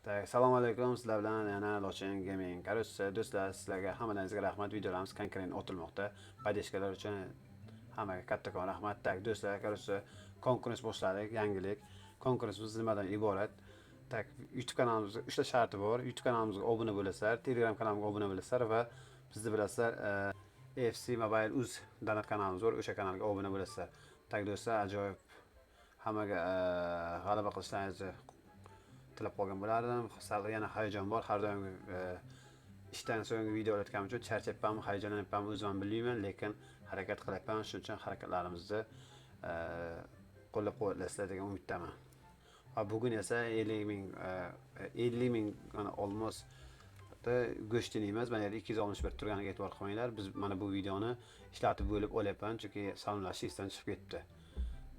Так, assalomu alaykum, sizlar bilan yana Lochin Gaming. Короче, do'stlar, sizlarga hammalaringizga rahmat. Videolarimiz konkret otilmoqda. Поддержка lar uchun hammaga kattakon rahmat. Так, do'stlar, короче, konkurs boshladik, yangilik. Konkursimiz nimadan iborat? Так, YouTube kanalimizga uchta sharti bor. YouTube kanalimizga obuna bo'lasizlar, Telegram kanalimizga obuna bo'lasizlar va bizni bilasizlar, FC Mobile Uz donat kanalimiz bor, o'sha kanalga obuna bo'lasizlar. Так, do'stlar, ajoyib hammaga g'alaba qilishlaringizni tilab qolgan bo'lardim. Sal yana hayajon bor. Har doim ishdan so'ng video olayotganim uchun charchabmanmi, hayajonlanyapmanmi o'zim ham bilmayman, lekin harakat qilyapman. Shuning uchun harakatlarimizni qo'llab-quvvatlaysizlar degan umiddaman. Va bugun esa 50 ming 50 ming mana olmos go'shtini emas, mana yerda 261 turganiga e'tibor qilmanglar. Biz mana bu videoni ishlatib bo'lib olyapman, chunki salomlashish esdan chiqib ketdi.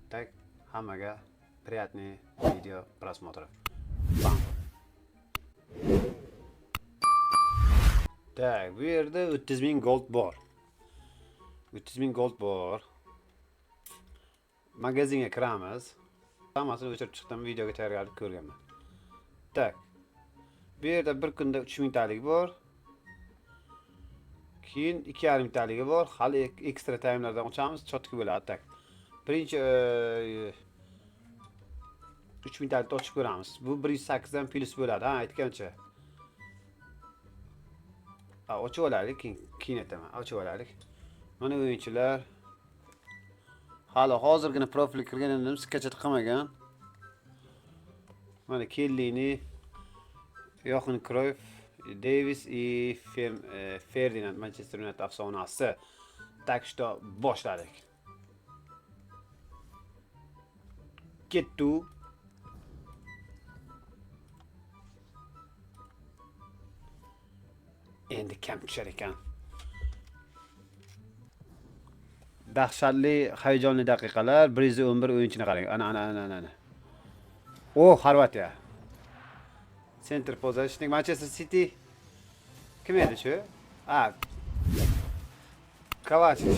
Так, hammaga приятный видео просмотров. Bam. Так, bu yerda 30 ming gold bor. 30 ming gold bor. Magazinga kiramiz. Hammasini o'chirib chiqdim, videoga tayyorgarlik ko'rganman. Так. Bu yerda bir kunda 3 mingtalik bor. Keyin 2,5 mingtaligi bor. Hali ekstra timelardan ochamiz, чётко bo'ladi. Так. Birinchi 3 mingtalikni ochib ko'ramiz. Bu 108 dan plyus bo'ladi, ha, aytgancha. Ha, ochib olaylik, keyin aytaman. Ochib olaylik. Mana o'yinchilar. Hali hozirgina profil kirgan edim, скачать qilmagan. Mana Kellini, Johan Cruyff, Davis и Ferdinand, Manchester United afsonasi. Так что boshladik. Ketdi. Endi kam tushar ekan. Dahshatli, hayajonli daqiqalar. 111 o'yinchini qarang. Ana, ana, ana, ana, ana. O, Xorvatiya. Центр полузащитник Manchester City. Kim edi shu? A. Kovacic.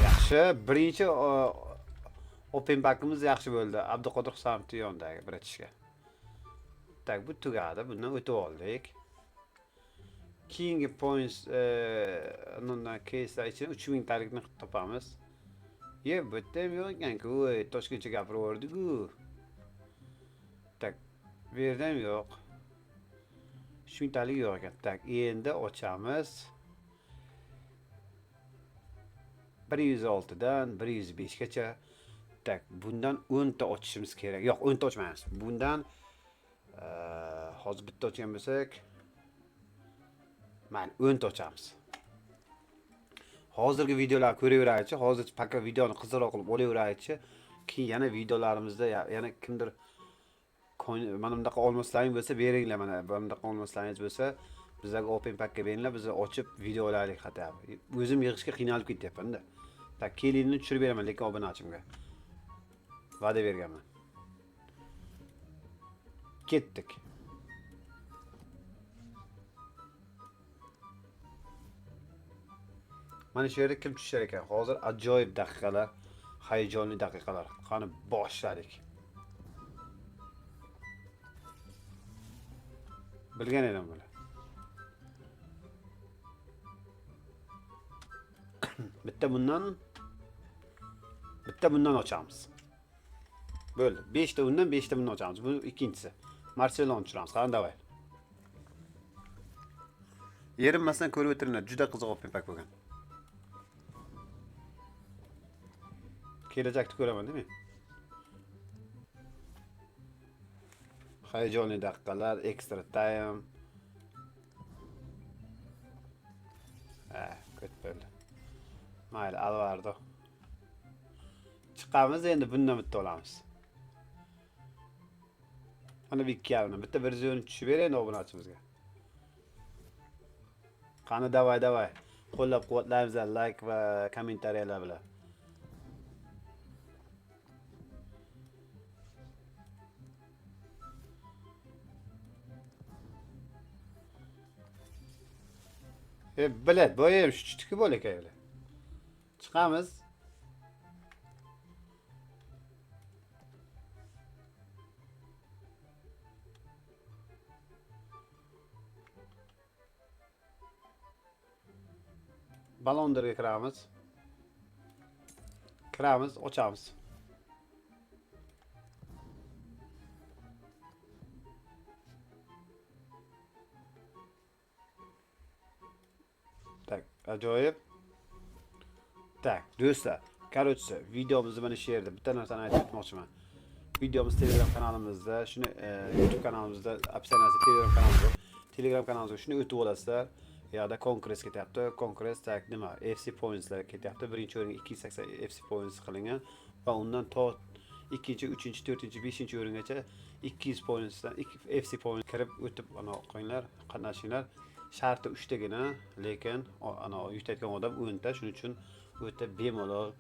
Yaxshi, birinchi open packimiz yaxshi bo'ldi. Abduqodir Husanovning yonidagi братишка. Так, bu tugadi. Bundan o'tib oldik. Keyingi points undan caselar ichidan 3000 talikni topamiz. Ye, bu yerda ham yo'q ekan-ku. Voy, Toshkentcha gapirib yubordik-ku. Так, bu yerda ham yo'q. 3000 talik yo'q ekan. Так, endi ochamiz. 106 dan 105 gacha. Так, bundan 10 ta ochishimiz kerak. Yo'q, 10 ta ochmaymiz. Bundan hozir bitta ochgan bo'lsak, mayli, 10 ta ochamiz. Hozirgi videolarni ko'raveraylikchi, hozir пока videoni qiziqroq qilib olaveraylikchi. Keyin yana videolarimizda yana kimdir mana bunaqa olmoslaring bo'lsa beringlar, mana bunaqa olmoslaringiz bo'lsa bizlarga open packga beringlar, biz ochib video olaylik хотя бы. O'zim yig'ishga qiynalib ketyapman-da. Так, kelinni tushirib beraman, lekin obunachimga. Va'da berganman. Ketdik. Mana shu yerda kim tushar ekan? Hozir ajoyib daqiqalar, hayajonli daqiqalar. Qani boshladik. Bilgan edim buni. Bitta bundan, bitta bundan ochamiz. Bo'ldi. 5 ta undan, 5 ta bundan ochamiz. Bu ikkinchisi. Marseloni tushiramiz. Qani давай. Erinmasdan ko'rib o'tiringlar. Juda qiziq open pack bo'lgan. Kelajakni ko'raman, değil mi? Hayajonli daqiqalar, extra time. Ha, ko'p bo'ldi. Mayli, Alvardo. Chiqamiz endi bundan bitta olamiz. Mana bu ikki yarimdan bitta bir zoni tushib ber endi obunachimizga. Qani давай давай. Qo'llab-quvvatlaymiz like va kommentariyalar bilan. Bilet, boya ham shu tushdi-ku bo'lakay bilan. Chiqamiz. Ballondirga kiramiz. Kiramiz, ochamiz. Так, ajoyib. Так, do'stlar, короче, videomizni mana shu yerda bitta narsani aytib o'tmoqchiman. Videomiz Telegram kanalimizda, shuni YouTube kanalimizda, описание sida Telegram kanalimiz bor. Telegram kanalimizga shuni o'tib olasizlar. U yoqda kongress ketyapti. Kongress, так, nima? FC pointslar ketyapti. Birinchi o'ringa 280 FC points qilingan va undan to ikkinchi, uchinchi, to'rtinchi, beshinchi o'ringacha 200 pointsdan FC point kirib o'tib ana qo'yinglar, qatnashinglar. Sharti uchtagina, lekin ana yutayotgan odam 10 ta, shuning uchun o'ta bemalol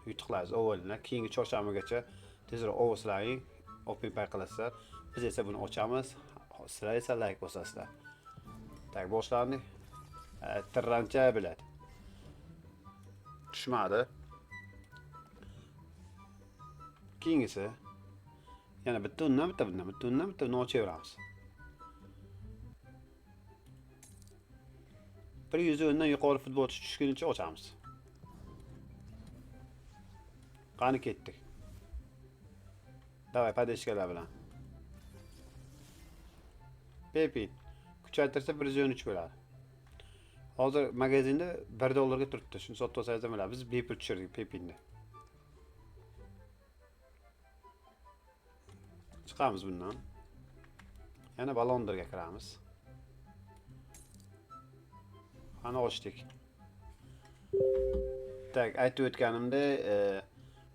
yutuqlarsiz avvalina. Keyingi chorshanbagacha tezroq ovozlaring, open pay qilasizlar. Biz esa buni ochamiz. Sizlar esa like bosasizlar. Так, boshlandi. Tirrancha biladi. Tushmadi. Keyingisi yana bitta undan, bitta bundan, bitta undan, bitta bundan ochaveramiz. 110dan yuqori futbolchi tushgunicha ochamiz. Qani, ketdik. Давай, поддержка lar bilan. Pepi kuchaytirsa 113 bo'ladi. Hozir magazinda 1 dollarga turibdi. Shuni sotib olsangiz ham bo'ladi. Biz bepul tushirdik Pepinni. Chiqamiz bundan. Yana Ballondirga kiramiz. Qani, ochdik. Так, aytib o'tganimdek,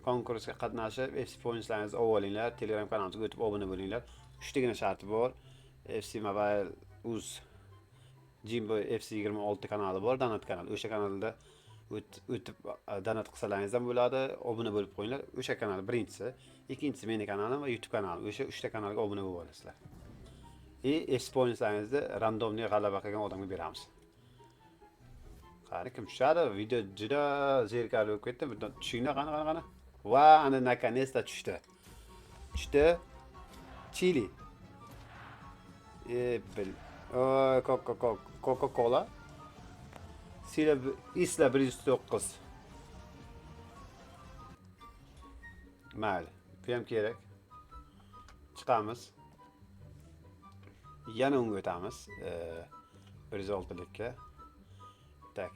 konkursga qatnashib, FC pointslaringizni olib olinglar, Telegram kanalimizga o'tib obuna bo'linglar. Uchtagina sharti bor. FC Mobile Uz Jimbo FC 26 kanali bor, donat kanali. O'sha kanalda o'tib donat qilsalaringiz ham bo'ladi. Obuna bo'lib qo'yinglar. O'sha kanal birinchisi, ikkinchisi meni kanalim va YouTube kanalim. O'sha uchta kanalga obuna bo'lib olasizlar. И FC pointslaringizni рандомный g'alaba qilgan odamga beramiz. Qani, kim tushadi? Video juda zerikarli bo'lib ketdi. Bundan tushinglar, qani, qani, qani. Va ana, наконец-то tushdi. Tushdi. Chili. E, bil. Coca-Cola. Sila Isla 109. Mayli. Bu ham kerak. Chiqamiz. Yana unga o'tamiz. 106likka. Так.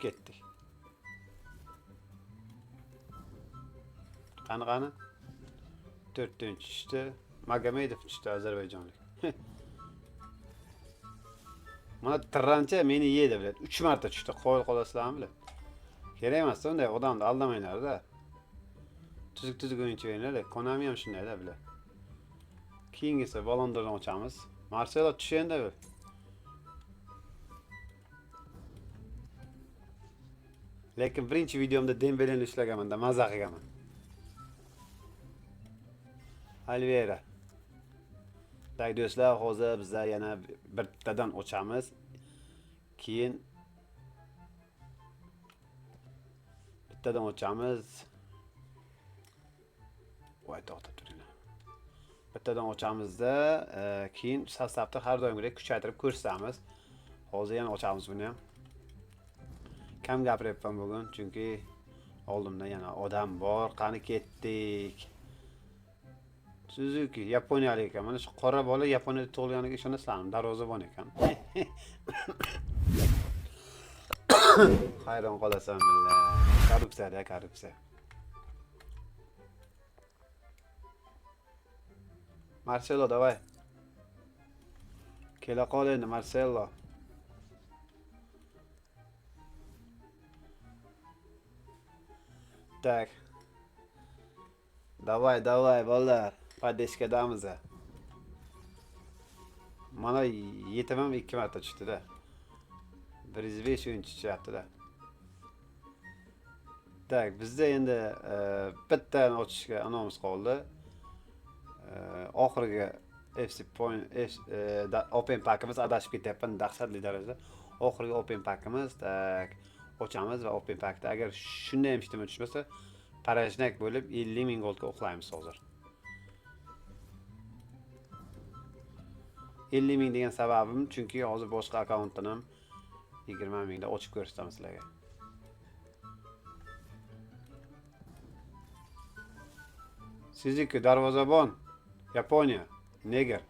Ketdik. Qani, qani? To'rtinchi tushdi. Magomedov tushdi, ozarbayjonlik. Mana tirrancha meni yedi, biladi. 3 marta tushdi. Qoyil qolasizlarmi, biladi. Kerak emas unday odamni aldamanglar-da. Tuzuk tuzuk o'yinchi beringlar. Konami ham shunday-da, biladi. Keyingisi Ballon ochamiz. Marcelo tush endi bir. Lekin birinchi videomda Dembeleni ishlaganman-da, maza qilganman. Alvera. Так, do'stlar, hozir bizlar yana bittadan ochamiz. Keyin bittadan ochamiz. Voy, to'xtab turinglar. Bittadan ochamizda, keyin состав ni har doimgidek kuchaytirib ko'rsatamiz. Hozir yana ochamiz buni ham. Kam gapiryapman bugun, chunki oldimda yana odam bor. Qani, ketdik. Suzuki yaponiyalik ekan. Mana shu qora bola Yaponiyada tug'ilganiga ishonasizlarmi? Darvozabon ekan. Hayron qolasan, billah. Korrupsiya, korrupsiya. Marcelo, давай. Kela qol endi, Marcelo. Так. Давай, давай, bolalar. Поддержка damiz. Mana yetim ham ikki marta tushdida. 105 o'yinchi tushyapti-da. Так, bizda endi bittani ochishga anomiz qoldi. Oxirgi FC point open packimiz, adashib ketyapman dahshatli darajada. Oxirgi open packimiz, так, ochamiz va open packda agar shunday ham hech tushmasa, порожняк bo'lib 50 ming goldga uxlaymiz hozir. 50 ming degan sababim, chunki hozir boshqa akkauntdan ham 20 mingda ochib ko'rsataman sizlarga. Sizniki darvozabon Yaponiya, neger.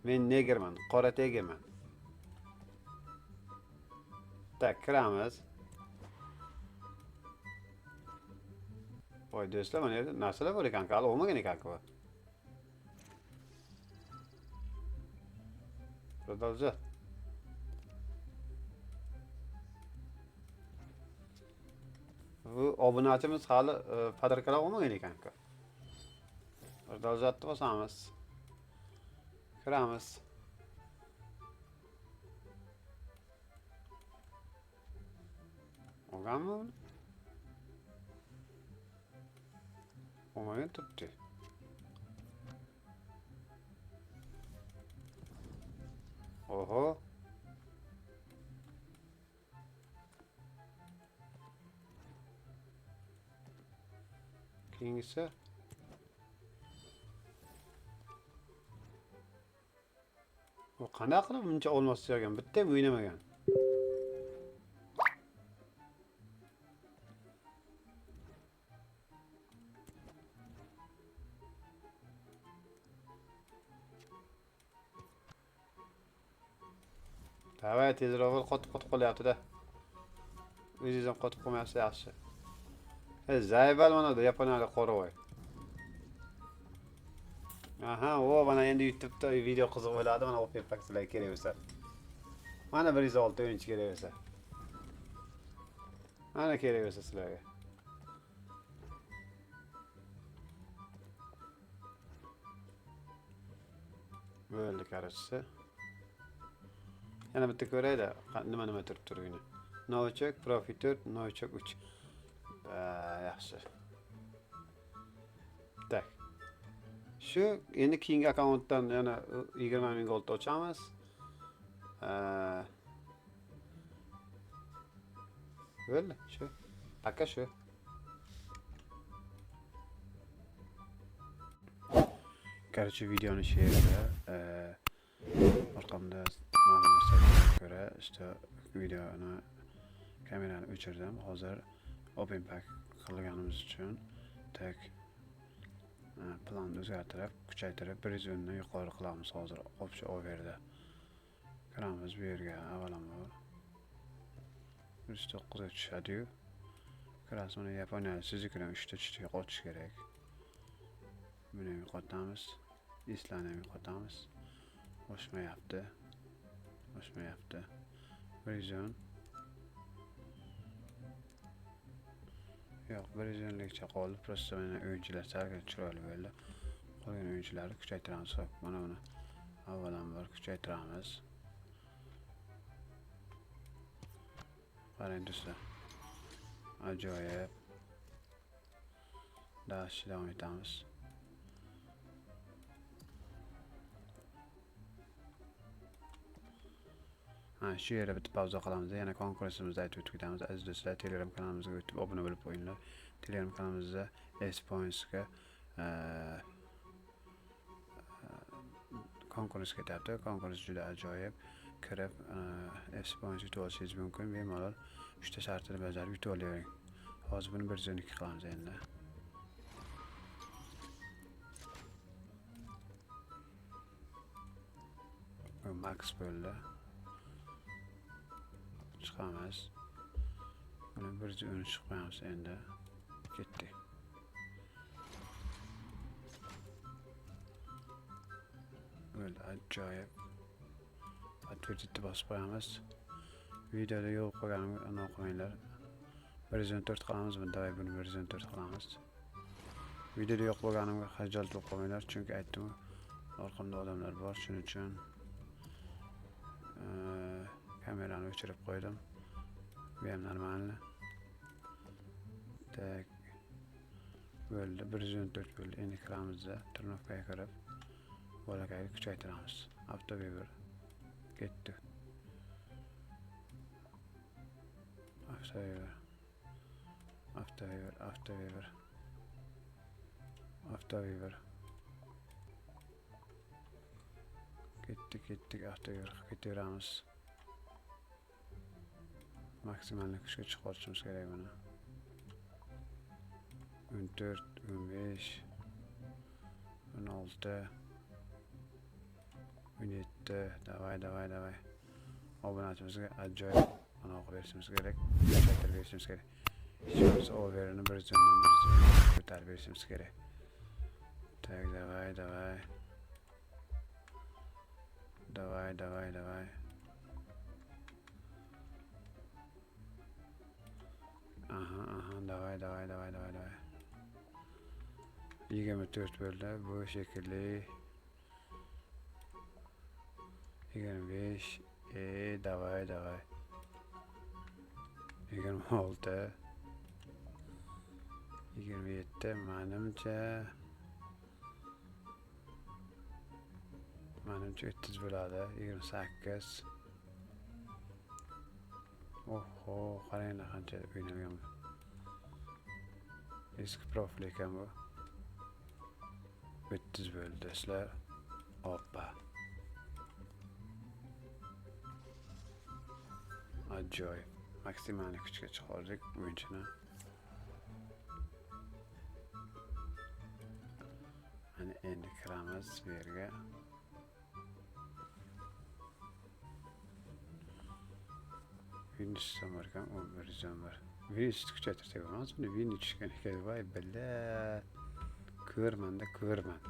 Men negerman, qora tegaman. Tak, kiramiz. Voy do'stlar, mana yerda narsalar bor ekan, hali olmagan ekan-ku. Продолжать. Bu obunachimiz hali podarkalar olmagan ekan-ku. Продолжать bosamiz. Kiramiz. Olganmi buni? Olmagan turibdi. Oho. Keyingisi. Bu qanday qilib buncha olmos yig'gan? Bitta ham o'ynamagan. Davay tezroq bo'l, qotib qolyapti-da. O'zingiz ham qotib qolmayapsiz, yaxshi. Zaybal mana bu yaponiyalik qoravoy. Aha, o mana endi YouTube'da video qiziq bo'ladi, mana Open Pack sizlarga kerak bo'lsa. Mana 106 o'yinchi kerak bo'lsa. Mana kerak bo'lsa sizlarga. Bo'ldi, qarashsa. Yana bitta ko'raylik, nima turib turgini. Novichok, Profi 4, Novichok 3. Yaxshi. Tak. Shu endi keyingi akkauntdan yana 20 ming gold ochamiz. Bo'ldi, shu. Пока shu. Короче, videoni shu yerda orqamda ma'lumotlarga ko'ra, işte videoni kamerani o'chirdim. Hozir Open Pack qilganimiz uchun tak planni o'zgartirib, kuchaytirib 110 dan yuqori qilamiz hozir общий overda. Kiramiz bu yerga avvalambor. 109 ga tushadi-yu. Kirasiz, mana Yaponiyada siznikidan 3 ta tushdi, yo'qotish kerak. Buni ham yo'qotamiz. Islarni ham yo'qotamiz. Oshmayapti. Oshmayapti. 110. Yo'q, 110likcha qoldi. Prosta mana o'yinchilar salgina chiroyli bo'ldi. Qolgan o'yinchilarni kuchaytiramiz. Hop, mana buni avvalambor kuchaytiramiz. Qarang do'stlar. Ajoyib. Dash davom etamiz. Ha, shu yerda bitta pauza qilamiz. Yana konkursimizni aytib o'tib ketamiz. Aziz do'stlar, Telegram kanalimizga o'tib obuna bo'lib qo'yinglar. Telegram kanalimizda S Pointsga konkurs ketyapti. Konkurs juda ajoyib. Kirib S Points yutib olishingiz mumkin. Bemalol 3 ta shartini bajarib yutib olavering. Hozir buni 112 qilamiz endi. Bu max bo'ldi. Chiqamiz. Buni 113 qo'yamiz endi. Ketdik. Bo'ldi, ajoyib. Подтвердить bosib qo'yamiz. Videoda yo'q qo'yganimga ana qo'yinglar. 114 qilamiz, davay buni 114 qilamiz. Videoda yo'q bo'lganimga xijol bo'lib qolmanglar, chunki aytdim, orqamda odamlar bor, shuning uchun kamerani o'chirib qo'ydim. Bu ham normalni. Tak. Bo'ldi, 114 bo'ldi. Endi kiramizda, turnovkaga kirib, bolakayni kuchaytiramiz. Avtoweber ketdi. Avtoweber. Avtoweber, Avtoweber. Avtoweber. Ketdik, ketdik, Avtoweber ketaveramiz. Maksimal kuchga chiqarishimiz kerak buni. 14, 15, 16, 17. Davay, davay, davay. Obunachimizga ajoyib anaqa qilib berishimiz kerak. Kuchaytirib berishimiz kerak. Hech bo'lmasa overini bir zumdan bir zumga ko'tarib berishimiz kerak. Так, давай, давай. Давай, давай, давай. Aha, aha, давай, давай, давай, давай, давай. 24 bo'ldi. Bu shekilli 25. Давай, давай. 26. 27 manimcha. Manimcha 30 bo'ladi. 28. Oho, qaranglar qancha o'ynalgan bu. Eski profil ekan bu. 30 bo'ldi do'stlar. Oppa. Ajoyib. Maksimal kuchga chiqardik o'yinchini. Mana endi kiramiz bu yerga. Vinicius ham bor ekan, u bir ham bor. Viniciusni kuchaytirsak bo'lmas, buni Vini tushgan ekan. Voy billa. Ko'rmanda ko'rman.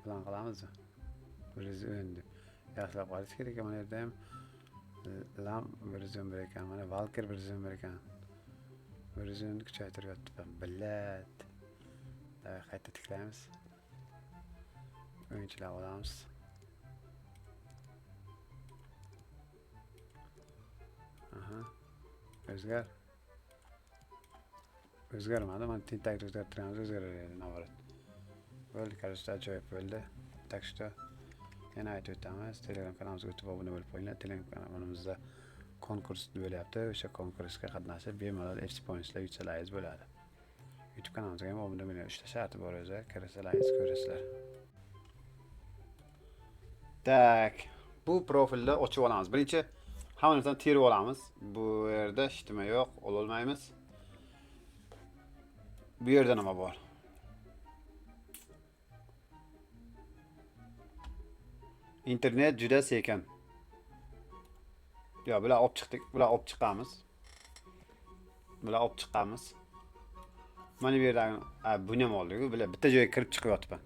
Plan qilamizmi? 110 deb. Yaxshilab qarash kerak ekan, mana yerda ham Lam 111 ekan, mana Walker 111 ekan. 110 kuchaytirib yotibman. Billat. Davay qayta tiklaymiz. O'yinchilar olamiz. Aha. O'zgar. O'zgarmadi. Mana tentakni o'zgartiramiz, o'zgarar naborat. Bo'ldi, karasda ajoyib bo'ldi. Так что yana aytib o'tamiz, Telegram kanalimizga o'tib obuna bo'lib qo'yinglar. Telegram kanalimizda konkurs bo'lyapti. O'sha konkursga qatnashib bemalol FC pointslar yutsalaringiz bo'ladi. YouTube kanalimizga ham obuna bo'linglar. 3 ta sharti bor o'zi. Kirsalaringiz ko'rasizlar. Tak, bu profilni ochib olamiz. Birinchi hamma narsani terib olamiz. Bu yerda hech nima yo'q, ola olmaymiz. Bu yerda nima bor? Internet juda sekin. Yo, bular olib chiqdik, bular olib chiqamiz. Bular olib chiqamiz. Mana bu yerdan, buni ham oldik. Bular bitta joyga kirib chiqib yotibman.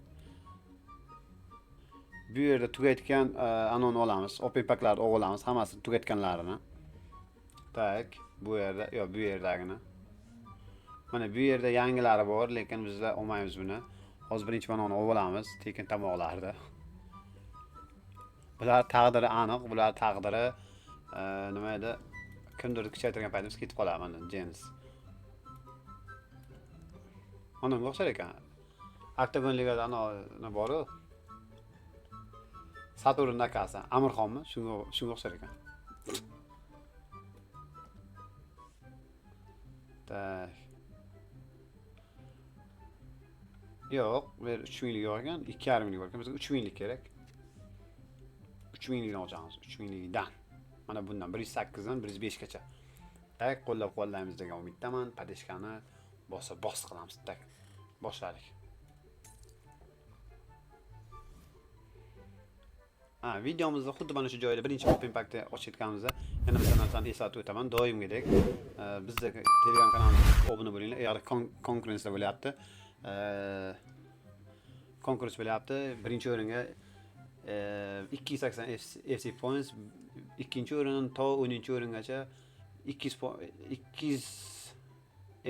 Bu yerda tugatgan anoni olamiz, open packlarni olamiz, hammasini tugatganlarini. Tak, bu yerda, yo, bu yerdagini. Mana bu yerda yangilari bor, lekin bizlar olmaymiz buni. Hozir birinchi mana uni olib olamiz, tekin tomoqlarni. Bular taqdiri aniq, bular taqdiri nima edi? Kimdir kuchaytirgan paytimiz ketib qoladi mana James. Mana bunga o'xshar ekan. Oktagon ligada ana bor-u. Saturnning akasi Amirxonmi? Shunga o'xshar ekan. Tak. Yo'q, bu yer 3000lik yo'q ekan, 2,5 minglik bor ekan. Bizga 3000lik kerak. 3000likdan ochamiz, 3000likdan. Mana bundan 108 dan 105 gacha. Tak, qo'llab-quvvatlaymiz degan umiddaman. Padeshkani bosa bos qilamiz. Tak, boshladik. Ha, videomizda xuddi mana shu joyda birinchi open packni ochayotganimizda yana bitta narsani eslatib o'taman. Doimgidek, bizda Telegram kanalimizga obuna bo'linglar. Ya'ni konkurensiya bo'lyapti. Konkurs bo'lyapti. Birinchi o'ringa 280 FC points, ikkinchi o'rindan to 10-o'ringacha 200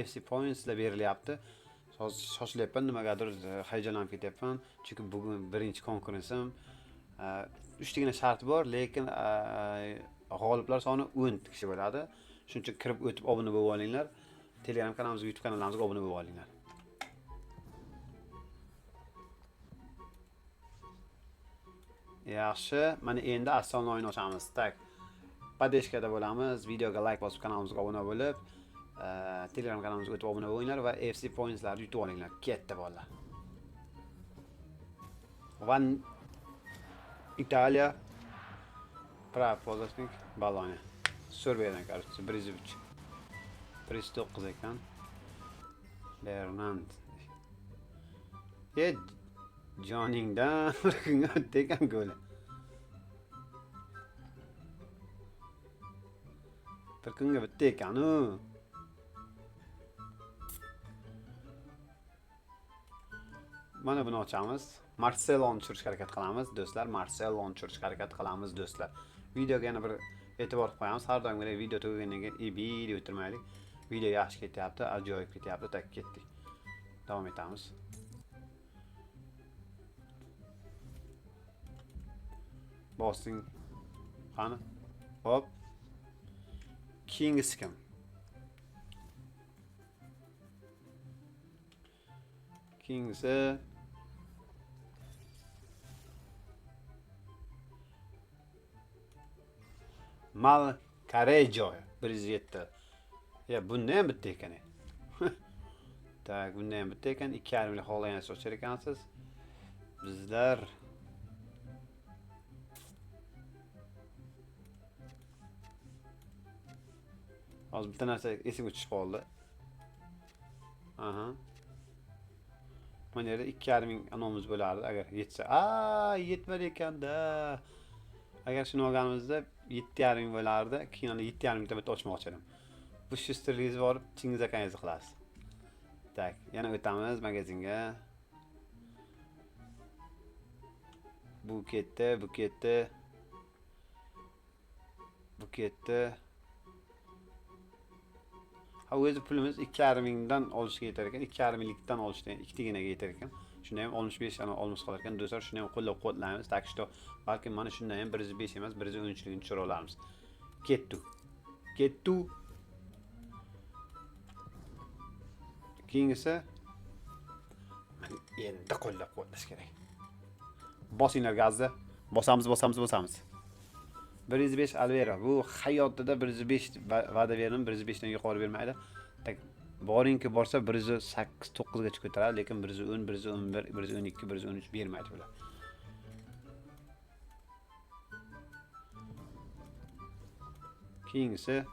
FC pointslar berilyapti. Hozir shoshilyapman, nimagadir hayajonlanib ketyapman. Chunki bugun birinchi konkursim. Uchtagina shart bor, lekin g'oliblar soni 10 kishi bo'ladi. Shuning uchun kirib o'tib obuna bo'lib olinglar. Telegram kanalimizga, YouTube kanalimizga obuna bo'lib olinglar. Yaxshi, mana endi assalni o'yin ochamiz. Tak. Podeshkada bo'lamiz. Videoga like bosib kanalimizga obuna bo'lib, Telegram kanalimizga o'tib obuna bo'linglar va FC pointslarni yutib olinglar. Ketdi bolalar. Van Italia, Prapozasnik, Bologna. Serbiyadan, короче, 103. 109 ekan. Bernard. E, joningdan bir kunga o'tdi ekan goli. Bir kunga bitta ekan u. Mana buni ochamiz. Marceloni tushirishga harakat qilamiz, do'stlar. Marceloni tushirishga harakat qilamiz, do'stlar. Videoga yana bir e'tibor qilib qo'yamiz. Har doimgidek video tugagandan keyin ibi deb o'tirmaylik. Video yaxshi ketyapti, ajoyib ketyapti. Так, ketdik. Davom etamiz. Bosing. Qani? Hop. Keyingisi kim? Keyingisi Mal Karejo 107. Ya bunda ham bitta ekan. Так, bunda ham bitta ekan. 2,5 ming xohlagansiz ochar ekansiz. Bizlar hozir bitta narsa esimga tushib qoldi. Aha. Mana yerda 2,5 ming anomimiz bo'lardi agar yetsa. A, yetmadi ekanda. Agar shuni olganimizda 7,5 ming bo'lardi. Keyin ana 7,5 mingta bitta ochmoqchi edim. Bu shustirligingizni borib Chingiz akangizni qilasiz. Так, yana o'tamiz magazinga. Bu ketdi, bu ketdi. Bu ketdi. Ha, o'zi pulimiz 2,5 mingdan olishga yetar ekan, 2,5 minglikdan olishga ikkitaginaga yetar ekan. Shunda ham 65 ana olmish qolar ekan. Do'stlar, shuni ham qo'llab-quvvatlaymiz. Так что balkim mana shundan ham 105 emas, 113ligini tushira olamiz. Ketdi. Ketdi. Keyingisi mana endi qo'llab-quvvatlash kerak. Bosinglar gazni. Bosamiz, bosamiz, bosamiz. 105 Alvera. Bu hayotida 105 va'da berdim, 105 dan yuqori bermaydi. Так, boringki borsa 108 9 gacha ko'taradi, lekin 110, 111, 112, 113 bermaydi bular. Keyingisi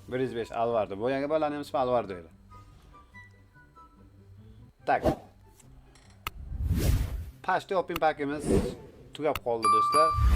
105 Alvardo. Boyagi bolaning ismi Alvardo edi. Так. Pashto Open Pack'imiz tugab qoldi do'stlar.